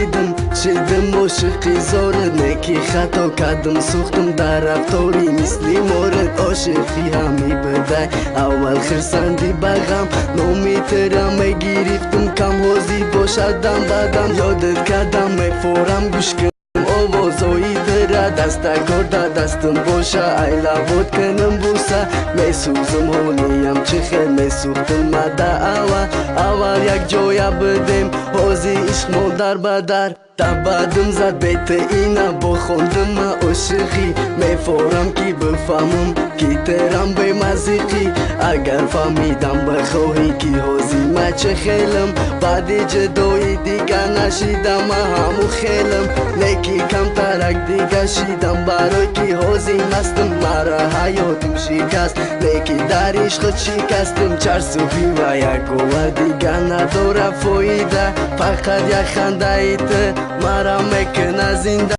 Дидам, шидам ошиқи зорат, неки хато кардам, сӯхтам дар рафтори мисли морат. Ошиқӣ ҳами бидай, аввал хирсандӣ ба ғам, номи тира мегирифтам, кам ҳозӣ бошадам бадам. Ёдат кардам, мефорам, гӯш кун овозои тира, дастагор да дастам боша, айлавот кунам буса. Месӯзам ҳолиям, чӣ хел месӯхтам мада аввал. Аввал як ҷоя будем, ҳозир ишқмо дар ба дар. Табадум зад бете ина бохондам ма ошиқӣ, мефорам ки бифаҳмам ки терам бемазиқӣ. Агар фаҳмидам бихоҳӣ ки ҳозир ма чӣ хелам, баъди ҷудоӣ дига нашидам ма ҳаму хелам. Леки камтарак дига шидам, барои ки ҳозир мастам. Мара ҳаётим шикаст, леки дар ишқат шикастам. Чарсуфӣ ва як говар дига надора фоида, фақат як хандаи ту мара мекуна зинда.